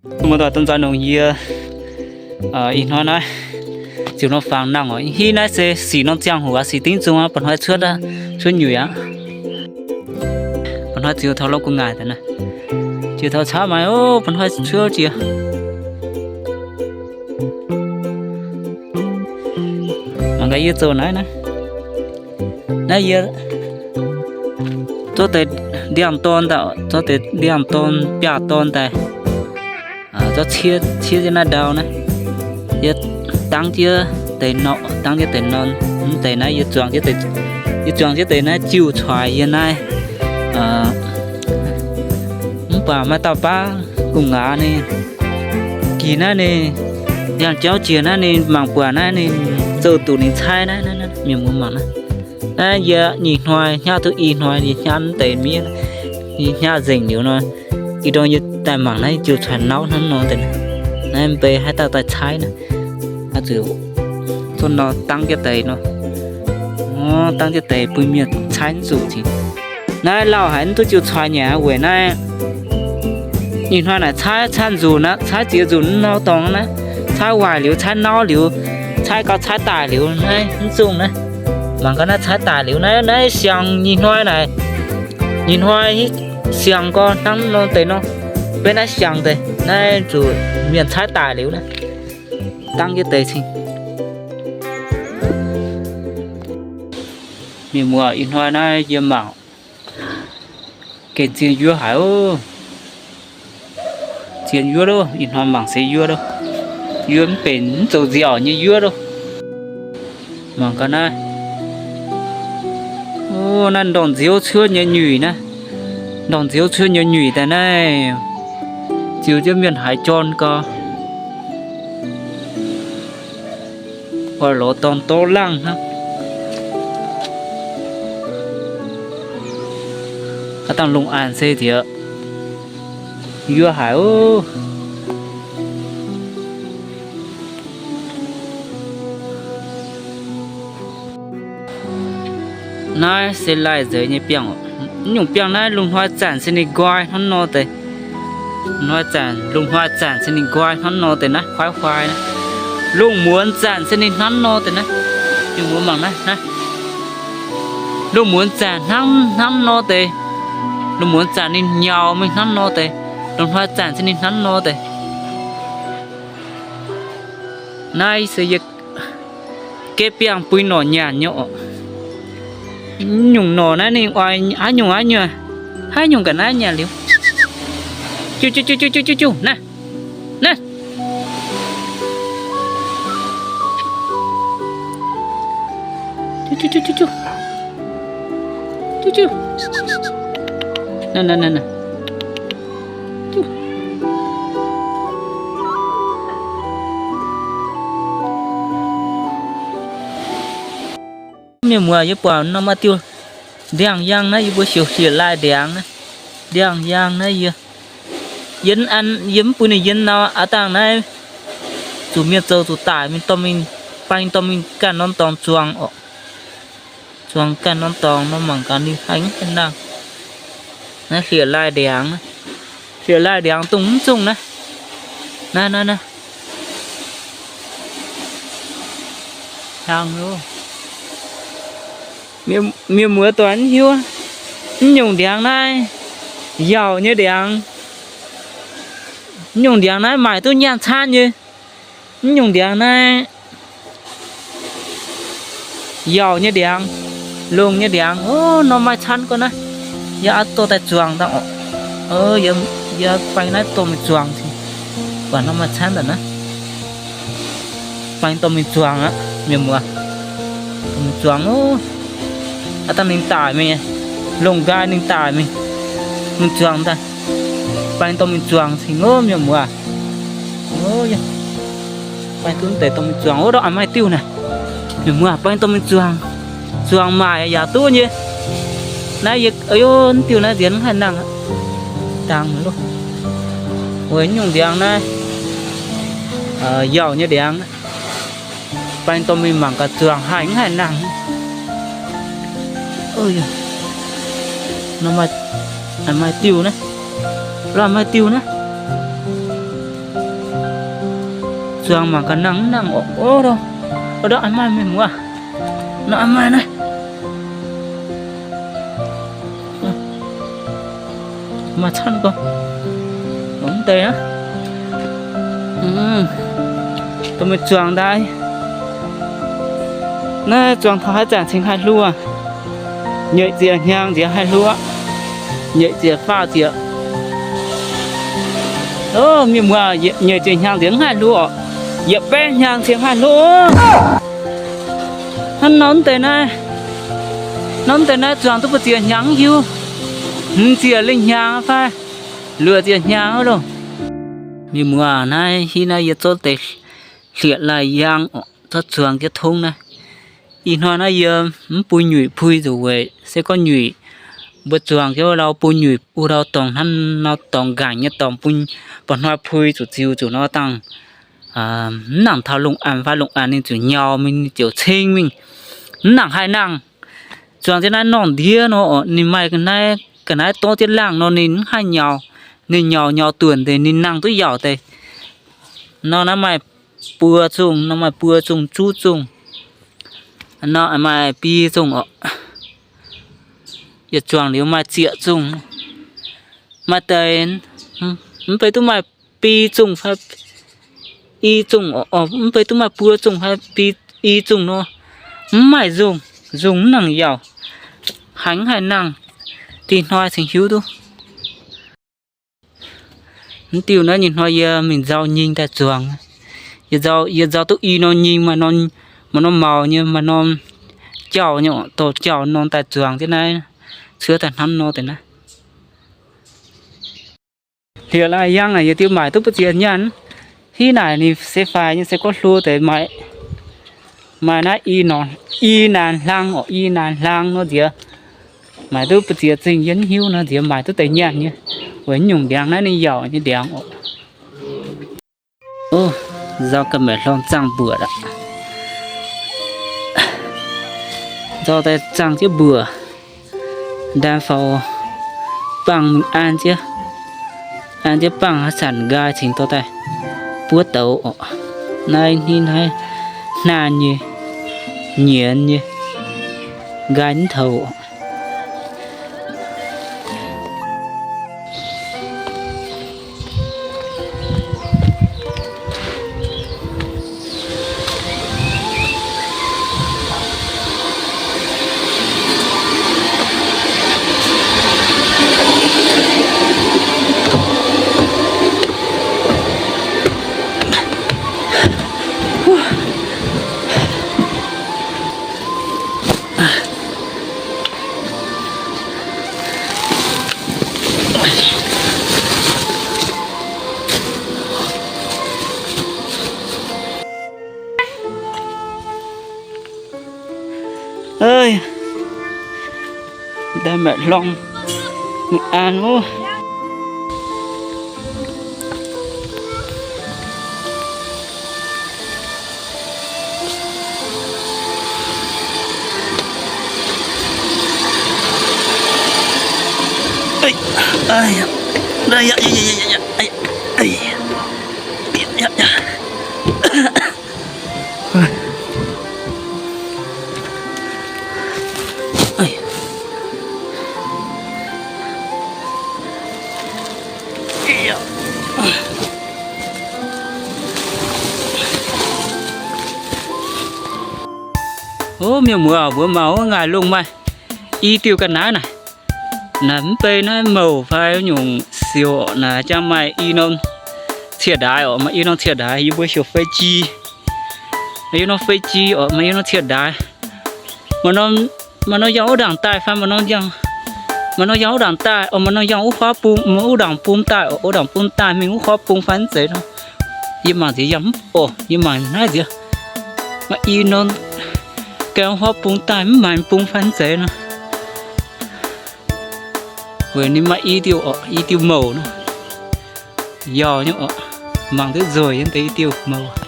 Muoz-doic, dongh nzoih nongc yie ih hnoi naaiv ziouc nor faang nangh oc. Hiuv naaiv se sic norm ziangh hoc aqv, sic dingv zungh aqv, ba'hnoi cuotv aqv, cuotv nyuic aqv. Ba'hnoi ziouc taux lorqc gu'nguaaic daaih naaiv, ziouc taux caqv maaiz oc, ba'hnoi cuotv jiex. Mangc gaax yie zoux naaiv naaiv. Naaiv yie zorqv deix ndiangx-dorn daaih, zorqv deix ndiangx-dorn biaav-dorn daaih, zorqv cie, cie jienv naaiv ndau naaiv. Yie dangv jienv deix norm, dangv jienv deix norm, mv deix naaiv yie zuangx jienv deix, yie zuangx jienv deix naaiv jiu-coix yie naaiv. Mv baac maaih dauh baav gu'nguaaic ninh gih naaiv ninh yangh jauv jiex naaiv ninh mangc buatc naaiv ninh zoux duqv ninh caaiv naaiv, naaiv mienh muoz mangc naaiv. Naaiv yie nyei hnoi hnyangx duqv i hnoi yie hnyangx mv deix miev, yie hnyangx nzengc liuz nor, ih ndorm yie daaih mangc naaiv jiu-coix nauv hnangv nor deix. Naaiv mbeix haaix dauh daaih caaiv naaiv, zuqc zorqv nor dangv jienv deix nor, dangv jienv deix bun mienh caaiv mv zuqc cingx. Naaiv lauh haic, mv duqv jiu-coix nyanc weic naaiv. Ih hnoi naaic caaiv, caaiv nzunc aqv, caaiv ziex nzunc mv nor dorngx naaiv. Caaiv waaic liuz, caaiv nauv liuz, caaiv gau caaiv daic liuz naaiv mv zungh naaiv. Mangc gaax naaiv caaiv daic liuz naaiv, naaiv siangx nyei hnoi naaic. Nyei hnoi siangx gau hnangv nor deix nor, beiv naaiv siangx deix, naaiv zuqc mienh caaiv daic liuz naaiv, dangv jienv deix cingx. Mienh muoz, ih hnoi naaiv yie mangc gengh zien yuov haic oc. Zien yuov loh, ih hnoi mangc se yuov loh. Yuov mv benx mv zoux nziaauc nyei yuov loh. Mangc gaax naaiv. Naaiv ndorngc nziouv cuotv nyei nyuic naaiv. Ndorngc nziouv cuotv nyei nyuic daaih naaiv, ziux jienv mienh haaix jorn gau. Oix lorz dorn dorv langh hnangv. Aav dangh lungh aanx se nziex yuov haic oc. Naaiv se laih nzeix nyei biangh oc. Nyungc biangh naaiv lungh hnoi zanc se ninh nqoi hnangv nor deix. Hnoi zanc, lungh hnoi zanc se ninh nqoi hnangv nor deix naaiv, huaai-huaai naaiv. Lungh muonz zanc se ninh hnangv nor deix naaiv. Mienh muoz mangc naaiv, naaiv. Lungh muonz zanc hnangv, hnangv nor deix. Lungh muonz zanc ninh nyaux mingh hnangv nor deix. Lungh hnoi zanc se ninh hnangv nor deix. Naaiv se yie geh biangh bun norqc nyanc nyei oc. Nyungc norqc naaiv ninh oix haaix nyungc, haaix nyungc, haaix nyungc ga'naaiv nyanc liuz. Juv, juv, juv, juv, juv, juv, naaiv, naaiv. Juv, juv, juv, juv, juv. Juv, juv. Naaiv, naaiv, naaiv, naaiv. Juv. Mienh muoz, yie buatc norm maaih diuh ndiangx-yaangh naaiv, yie mbuo heuc hlieqv-laai ndiangx naaiv. Ndiangx-yaangh naaiv yie, yie an, yie mv bun ninh yiem nor, aav dangh naaiv zuqc mienh zoux zuqc daic mingh dorh mingh, baeng dorh mingh ganh norm dorngx zuangx oc. Zuangx ganh norm dorngx nor, mangc gaax ninh haih mv nangh. Naaiv hlieqv-laai ndiangx, hlieqv-laai ndiangx dongh mv zungh naaiv. Naaiv, naaiv, naaiv. Hlang loh. Mienh, mienh muoz doic mv hiuv, mv nyungc ndiangx naaiv, yaauc nyei ndiangx. Mv nyungc ndiangx naaiv maaic duqv nyaanh caanv nyei. Mv nyungc ndiangx naaiv, yaauc nyei ndiangx, longx nyei ndiangx. Ov, norm maaih caanv gorngv naaiv, yie oix dorh daaih zuangx daaih oc. Yie, yie baeng naaiv dorh mingh zuangx cingx. Buatc norm maaih caanv daaih naaiv, baeng dorh mingh zuangx aqv, mienh muoz. Dorh mingh zuangx ov. Aav dangh ninh daic mingh, longc nqaai ninh daic mingh, mingh zuangx daaih, baeng dorh mingh zuangx cingx ov, mienh muoz. Baeng duqv deix dorh mingh zuangx ov, ndortv a'maih diuh naaic, mienh muoz, baeng dorh mingh zuangx. Zuangx maaic yaac duqv nyei. Naaiv yie, ov, diuh naaiv nzienx mv haih nangh aqv. Dangx loh. Weic nyungc ndiangx naaiv, yaauc nyei ndiangx, baeng dorh mingh mangc gaax zuangx haih mv haih nangh. Ov, maaih diuh naaiv, maaih diuh naaiv. Zuangx mangc gaax nangh mv nangh orqc. Ov, ov, ov, ov, maaih mienh muoz. Nor maaih naaiv. Maaih camv gorx. Mv deix aqv. Dongh meih zuangx ndaaih. Naaiv zuangx taux haaix zanc cingx haih hluo? Nyeic ziepc hnyangx nziex haih hluo. Nyeic ziepc faah ziepc. Ov, mienh muoz, nyeic ziepc hnyangx nziex mv haih hluo orqc. Yietc baeqv hnyangx cingx haih hluo. Hnangv nor mv deix naaiv, nor mv deix naaiv zuangx duqv buo ziex hnyangx mv hiuv. Hmz ziepc lingh hnyangx fai luoqc ziepc hnyangx loh. Mienh muoz, naaiv hiuv naaiv yie zorqv deix hlieqv lai-yang orqc, zorqv zuangx jienv tongv naaiv. Ih hnoi naaiv yie mv bun nyuic pui zuqc weic se gorngv nyuic mbuo zuangx jienv wuov lauh bun nyuic wuov lauh dorngx hnangv nor dorngx nqaengc nyei dorngx bun mba'hnoi pui zuqc ziux zuqc nor dangh mv nangc taux lungh aanx fai lungh aanx ninh ziouc nyau mingh, ninh ziouc ceng mingh, mv nangc haih nangh. Zuangx jienv naaiv norm ndiev nor orqc, ninh maaih ga'naaiv dorv jienv laangh nor ninh mv haih nyau. Ninh nyau nyau duonc deix ninh nangh duqv yaauc deix. Nor naaiv maaih buo zungh, nor maaih buo zungh, juv zungh. Nor maaih bi zungh orqc. Yietc zuangx liuz maaih zieqc zungh. Maaih deix mv bei duqv maaih bi zungh fai i zungh orqc, mv bei duqv maaih buo zungh fai bi i zungh nor. Mv maaih nzungh, nzungh mv nangc yaauc. Haiz mv haih nangh, dih hnoi cingx hiuv duqv. Mv diuh naaiv nyei hnoi yie mingh nzauh nying daaih zuangx. Yie nzauh, yie nzauh duqv i norm nying, maaih norm, maaih norm maux nyei, maaih norm jauh nyei, dorh jauh norm daaih zuangx jienv naaiv, cuotv daaih hnamv nor deix naaiv. Hlieqv lai-yang naaic yietc diuh maaic duqv mbu'ziex nyaanh. Hiuv naaic ninh se faix nyei, se gorngv hlo deix maaic. Maaih naaiv i norm, i naanc hlang orqc, i naanc hlang nor nziex maaic duqv mbu'ziex zingh, yie mv hiuv nor nziex maaic duqv deix nyaanh nyei. Weic nyungc ndiangx naaiv ninh yaauc nyei ndiangx orqc. Ov, nzauh ga'maeqc hlorm zaangh mbuoqc aqv. Nzauh daaih zaangh jienv mbuoqc, ndaam faaux bangh an jienv, an jienv bangh haaix zanc nqaai cingx dorh daaih buov douz orqc. Naaiv hnangv naaiv hnaanh nyei, nyienz nyei, nqaai mv toux. Ơi, ndaam maeqc hlorm, Mv An wuov. Ov, mienh muoz, mbuo mangc wuov ngaih lungh maaih i diuh ga'naaiv naaic. Naaic mv bei naaiv mouc fai nyungc siouc naaic jangx maaih i norm ciev ndaaix orqc, maaih i norm ciev ndaaix, yie mbuo heuc fei ji. Maaih i norm fei ji orqc, maaih i norm ciev ndaaix. Maaih norm yangh wuov ndaangc daaih fai maaih norm yangh, maaih norm yangh wuov ndaangc daaih orqc, maaih norm yangh wuov huaav bung, wuov ndaangc bung daaih orqc, wuov ndaangc bung daaih mingh wuov huaav bung fai mv zeiz nor. Yie mangc nziex yangh mv, orqc, yie mangc naaiv nziex maaih i norm gaeng wuov huaav bung daaih mv maaih bung fai mv zeiz nor. Weic ninh maaih i diuh orqc, i diuh mouc nor. Yauh nyei orqc, mangc duqv nzueic nyei deix i diuh mouc.